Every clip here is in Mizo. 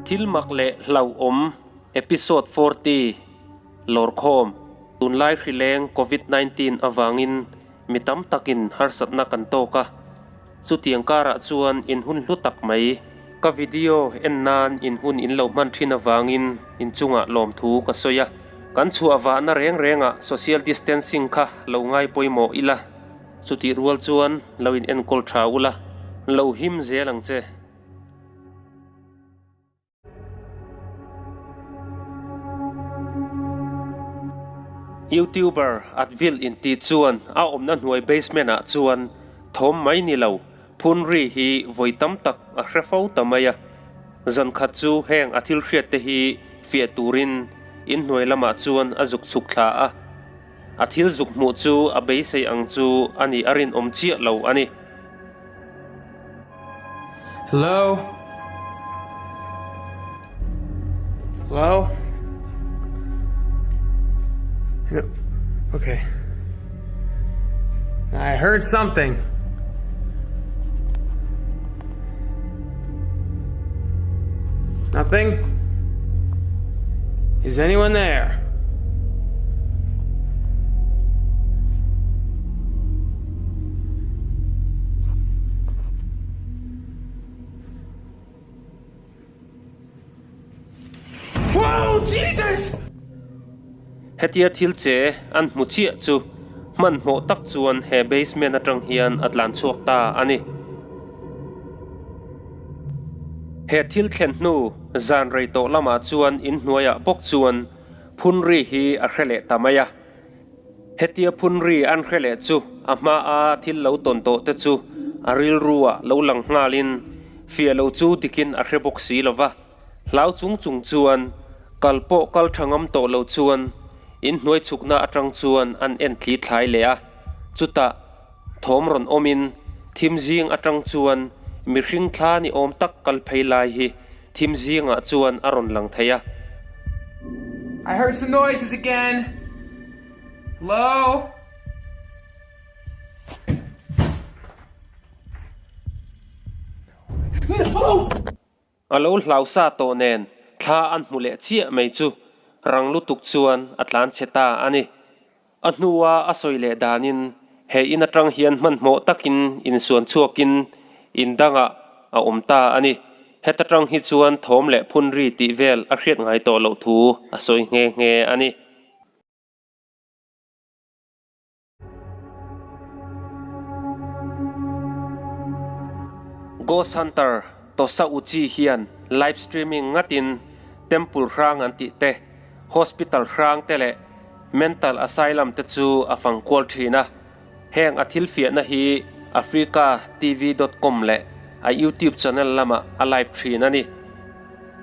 Thil mak leh hlauhawm Episode 40, Lawrkhawm, Tunlai hrileng Covid 19 avangin mi tam takin harsatna kan tawk a, chutiang karah chuan in hun hlu tak mai. Ka video en nan in hun in lo hman thin avangin in chungah lawmthu ka sawi a, kan chhuah vahna reng rengah social distancing kha lo ngai pawimawh ila, chutih rual chuan lo in enkawl tha ula, lo him zel ang che. Youtuber Advil inti chuan a awmna hnuai basement ah chuan thawm mai ni lo, phun ri hi vawi tam tak a hre fo ta mai a. Zan khat chu heng a thil hriat te hi fiah turin inhnuai lamah chuan a zuk chhuk thla a. A thil zuk hmuh chu a beisei ang chu a nih a rinawm chiah lo a ni. Hello? Hello? Okay. I heard something. Nothing? Is anyone there? Whoa, Jesus! Hetia thil che an hmu chiah chu hmanhmawh tak chuan he basement atang hian a tlan chhuak ta a ni. He thil thlen hnu zan rei tawh lamah chuan inhnuaiah bawk chuan phun ri hi a hre leh ta mai a. Hetia phun ri an hre leh chu a hmaa thil lo tawn tawh te chu a rilruah lo lang nghalin fiah lo chu dikin a hre bawk si lo va. Hlau chung chung chuan kal pawh kal tha ngam tawh lo chuan inhnuai chhukna atang chuan an en thli thlai leh a. Chutah thawm rawn awmin thim zing atang chuan mihring thla ni awm tak kal phei lai hi thim zingah chuan a rawn lang thei a. I heard some noises again. Hello? No! A lo hlau sa tawh nen thla an hmu leh chiah mai chu rang lutuk chuan a tlan chhe ta a ni. A hnua a sawi leh danin he in atang hian hmanhmawh takin insuan chhuakin in dangah a awm ta a ni. Heta tang hi chuan thawm leh phun ri tih vel a hriat ngai tawh loh thu a sawi nghe nghe a ni. Ghost Hunter Tosa Uchi hian live streaming ngatin Temple hrang an tih te, Hospital hrang te leh Mental Asylum te chu a fang kual thin a. Heng a thil fiahna hi Africa TV dot com leh a YouTube channel lamah a live thin a ni.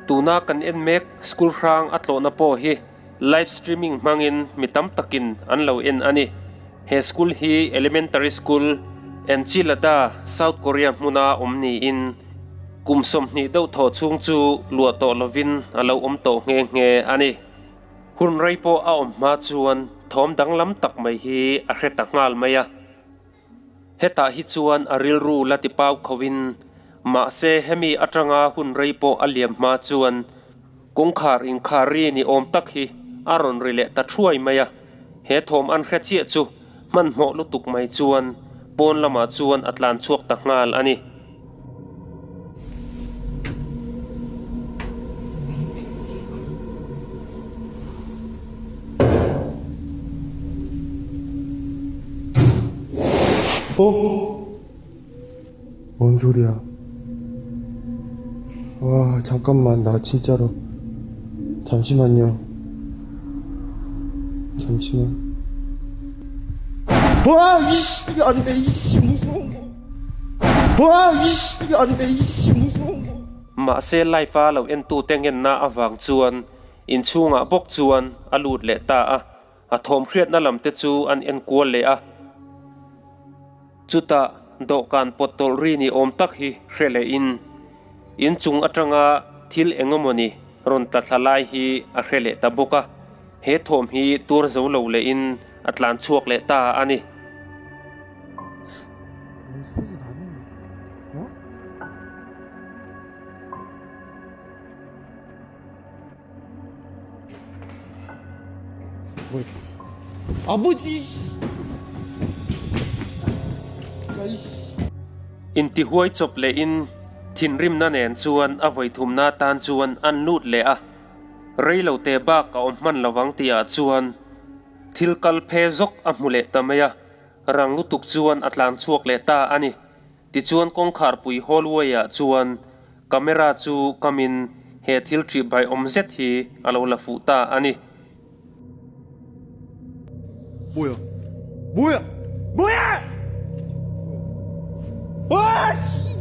Tuna kan en mek school hrang a tlawhna pawh hi Live streaming hmangin mi tam takin an lo en a ni. He school hi Elementary School, Enchilada, South Korea hmuna awm niin kum 20 deuh thaw chhung chu luah tawh lovin a lo awm tawh nghe nghe a ni. Hun rei pawh a awm hma chuan thawm danglam tak mai hi a hre ta nghal mai a. Hetah hi chuan a rilru la ti pau kho in mahse hemi atanga hun rei pawh a liam hma chuan kawngkhar inkhar ri ni awm tak hi a rawn ri leh ta thuai mai a. He thawm an hre chiah chu hmanhmawh lutuk mai chuan pawn lamah chuan a tlan chhuak ta nghal a ni. 어? 뭔 소리야? 와, 잠깐만, 나 진짜로. 잠시만요. 잠시만. 와, 이씨, 안 돼, 이씨, 무서운 거. 와, 이씨, 안 돼, 이씨, 무서운 거. Mahse live-a lo entute ngenna avang chuan inchhungah bawk chuan a lut leh ta a, a thawm hriatna lam te chu an en kual leh a. Chutah dawhkan pawt tawlh ri ni awm tak hi hre leh in inchung atanga thil eng emawni rawn tla thla lai hi a hre leh ta bawk a, he thawm hi tuar zo lo leh in a tlan chhuak leh ta a ni. 뭐야? 아버지! 야이씨. Intihuai chawp lehin thinrimna nen chuan a vawithumna tan chuan an lut leh a, reilote bak a awm hman lovang tihah chuan thil kal phe zawk a hmu leh ta mai a, rang lutuk chuan a tlan chhuak leh ta a ni. Tichuan kawngkharpui hallway ah chuan camera chu kamin he thil ṭihbai awm zet hi a lo la fuh ta a ni. 뭐야? 뭐야? 뭐야? 와 씨!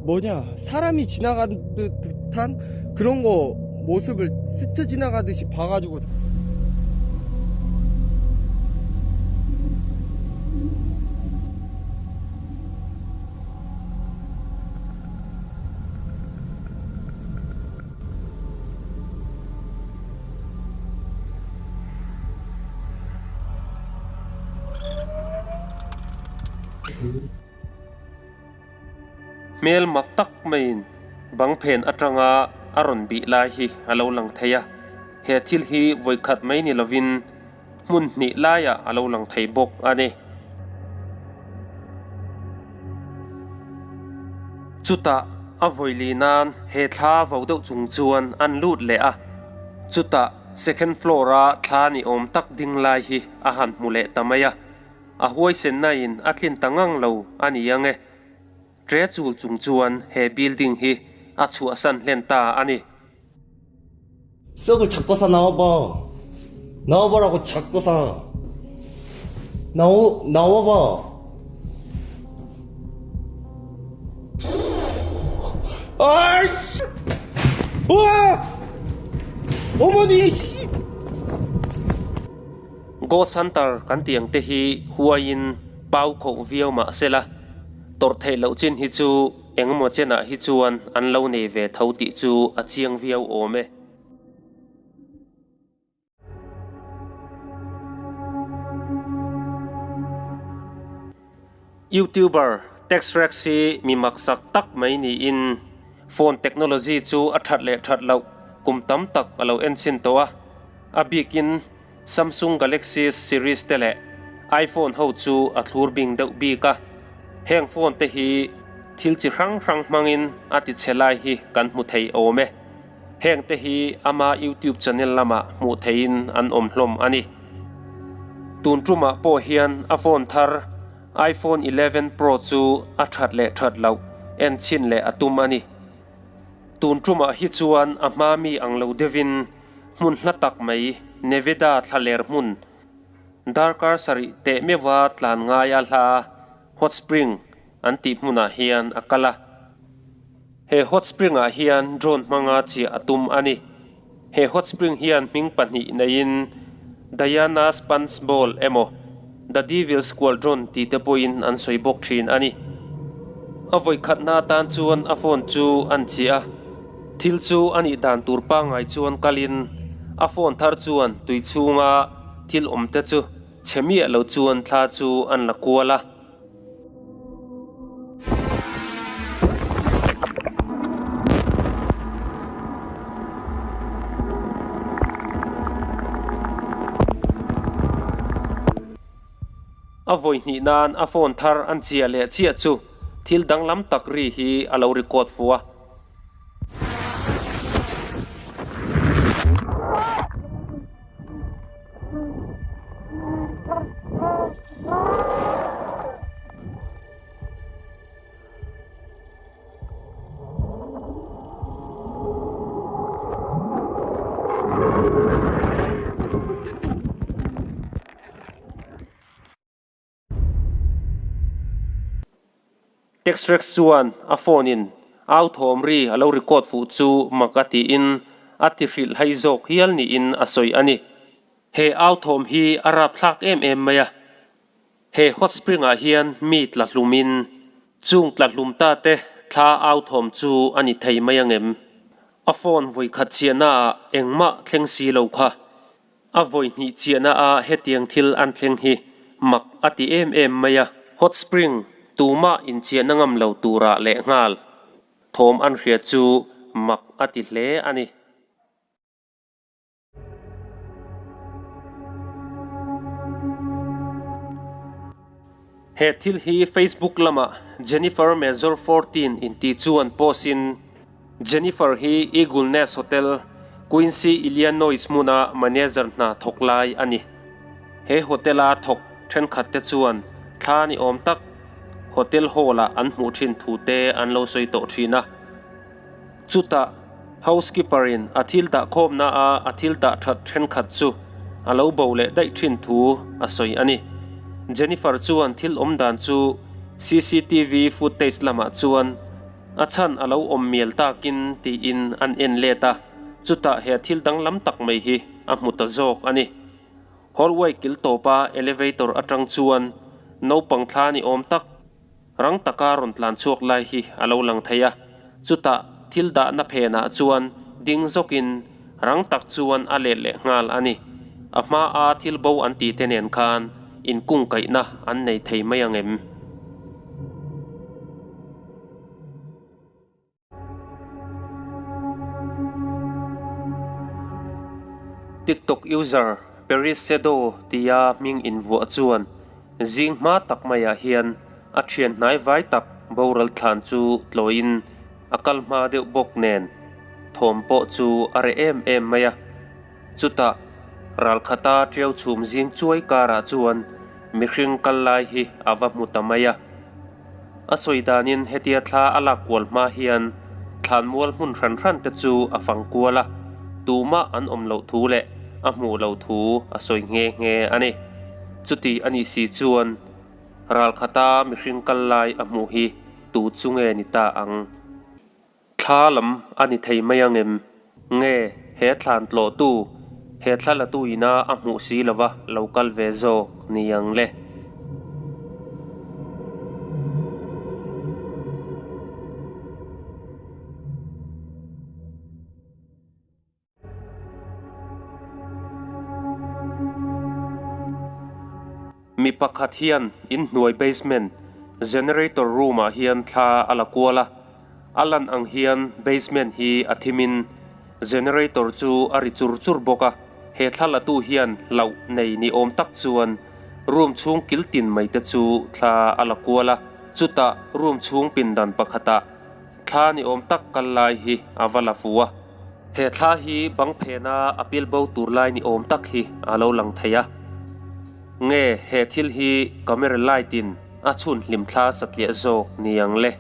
뭐냐 사람이 지나간 듯한 그런 거 모습을 스쳐 지나가듯이 봐가지고 Hmel mak tak maiin bang phen atanga a rawn bih lai hi a lo lang thei a, he thil hi vawikhat mai ni lovin hmun hnih laiah a lo lang thei bawk a ni. Chutah a vawili nan he thla vo deuh chung chuan an lut leh a, chutah second floor-a thla ni awm tak ding lai hi a han hmu leh ta mai a, a huaisenna in a tlin ta ngang lo a ni ang e. Ṭe chul chung chuan he building hi a chhuahsan hlen ta a ni. 썩을 잡고서 나와봐. 나와보라고 잡고서. 나오, 나와봐. 아이씨! 우와! 어머니! 씨! Ghost Hunter kan tih ang te hi huaiin pau khoh viau mah sela, tawrh theih loh chin hi chu engemaw chenah hi chuan an lo nei ve tho tih chu a chiang viau awm e. Youtuber Texrex hi mi maksak tak mai niin phone technology chu a that leh that loh kum tam tak a lo en chhin tawh a, a bikin Samsung Galaxy series te leh iPhone ho chu a thlur bing deuh bik a, heng phone te hi thil chi hrang hrang hmangin a ti chhe lai hi kan hmu thei awm e. Heng te hi ama YouTube channel lamah hmuh theihin an awm hlawm a ni. Tun tumah pawh hian a phone thar iPhone 11 Pro chu a that leh that loh en chhin leh a tum a ni. Tun tumah hi chuan a hma mi ang lo deuhin hmun hla tak mai Nevada thlaler hmun darkar sarih teh meuha tlan ngaia hla Hot Spring an tih hmunah hian a kal a. He hot spring ah hian drone hmanga chiah a tum a ni. He hot spring hian hming pahnih neiin Diana's Punch Bowl emaw The Devil's Cauldron tih te pawhin an sawi bawk thin a ni. A vawikhatna atan chuan a phone chu an chiah a, thil chu a nih dan tur pangngai chuan kalin a phone thar chuan tui chhunga thil awm te chu chhe miah lo chuan thla chu an la kual a. A vawi hnih nan a phone thar an chiah leh chiah chu thil danglam tak ri hi a lo record fuh a. Texrex chuan a phone in au thawm ri a lo record fuh chu mak a tiin a ti hrilh hai zawk hial niin a sawi a ni. He au thawm hi a rapthlak em em mai a, he hot spring ah hian mi tla hlum in chung tla hlum ta te thla au thawm chu a ni thei mai angem? A phone vawikhat chhiahna ah engmah thleng si lo kha A vawi hnih chiahna a hetiang thil an thleng hi mak a ti em em mai a. Hot spring tumah inchiahna ngam lo turah leh nghal. thawm an hria chu mak a ti hle a ni. He thil hi Facebook lamah Jennifer Major 14 inti chuan post in Jennifer hi Eagle Nest Hotel, Quincy, Illinois hmuna manager hna thawk lai a ni. He hotel-a thawk thenkhat te chuan thla ni awm tak hotel hall-ah an hmuh thin thu te an lo sawi tawh thin a. Chutah housekeeper in a thil dah khawmna a a thil dah that thenkhat chu a lo bo leh daih thin thu a sawi a ni. Jennifer chuan thil awm dan chu cctv footage lamah chuan a chhan a lo awm mial takin tiin an en let a, chutah he thil danglam tak mai hi a hmu ta zawk a ni. Hallway kil tawpa elevator atang chuan naupang thla ni awm tak Rang taka rawn tlan chhuak lai hi a lo lang thei a, chutah thil dahna phenah chuan ding zawkin rang tak chuan a let leh nghal a ni. A hmaa thil bo an tih te nen khan inkungkaihna an nei thei mai ang em? TikTok user Paris Sedo tia hming invuah chuan zing hma tak maiah hian a thian hnai vai tak boral thlan chu tlawiin a kal hma deuh bawk nen thawm pawh chu a reh em em mai a. Chutah ralkhata tiau chhum zing chuai karah chuan mihring kal lai hi a va hmu ta mai a. A sawi danin hetia thla a lak kual hma hian thlanmual hmun hran hran te chu a fang kual a, tumah an awm loh thu leh a hmuh loh thu a sawi nghe nghe a ni. Chuti a nih si chuan ralkhata mihring kal lai a hmuh hi tu chu nge ni ta ang? Thla lam a ni thei mai ang em? Nge he thlan tlawhtu, he thla latu ina a hmuh si lova lo kal ve zawk ni ang le? Mi pakhat hian inhnuai basement generator room ah hian thla a la kual a, a lan ang hian basement hi a thim in generator chu a ri chur chur bawk a, he thla la tu hian hlauh nei ni awm tak chuan room chhung kil tin mai te chu thla a la kual a, chutah room chhung pindan pakhat ah thla ni awm tak kal lai hi a va la fu a. He thla hi bang phena a pil bo tur lai ni awm tak hi a lo lang thei a. Nge he thil hi camera light in a chhun hlim thla satliah zawk ni ang le?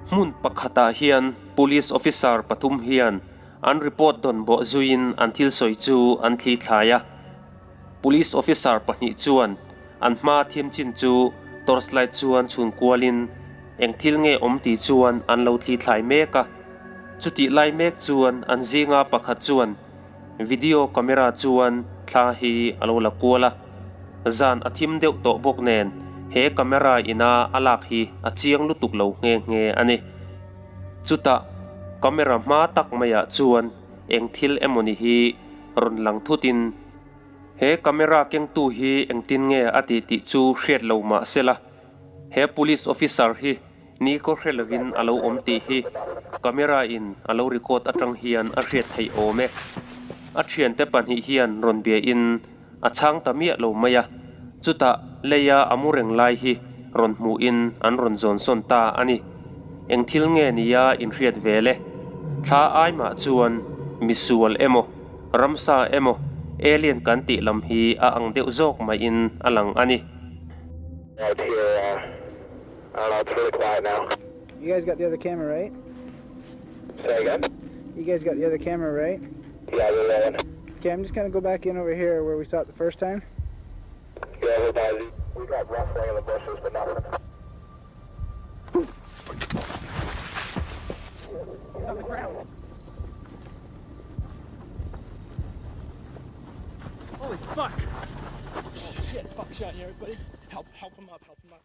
Hmun pakhatah hian Police Officer pathum hian an report dawn bawh zuiin an thil sawi chu an thli thlai a. Police Officer pahnih chuan an hma thim chin chu torchlight chuan chhun kualin eng thil nge awm tih chuan an lo thli thlai mek a. Chutih lai mek chuan an zinga pakhat chuan Video camera chuan thla hi a lo la kual a, zan a thim deuh tawh bawk nen he camera ina a lak hi a chiang lutuk lo nghe nghe a ni. Chutah camera hma tak maiah chuan eng thil emawni hi rawn lang thutin he camera kengtu hi engtin nge a ti tih chu hriat lo mah sela he police officer hi Ni kaw hre lovin a lo awm tih hi camera in a lo record atang hian a hriat theih awm e. A thiante pahnih hian rawn bia in a chhang ta miah lo mai a, chutah leia a mu reng lai hi rawn hmuh in an rawn zawn sawn ta a ni. Eng thil nge nia in hriat ve le? Thla ai mah chuan misual emaw, ramsa emaw, alien kan tih lam hi a ang deuh zawk maiin a lang a ni. I don't know, it's really quiet now. You guys got the other camera, right? Say again? You guys got the other camera, right? Yeah, we're rolling. Okay, I'm just gonna go back in over here where we saw it the first time. Yeah, we're by the... We got rustling in the bushes, but nothing. He's on the ground. Holy fuck! Shit, fuck shot here, everybody. Help, help him up, help him up.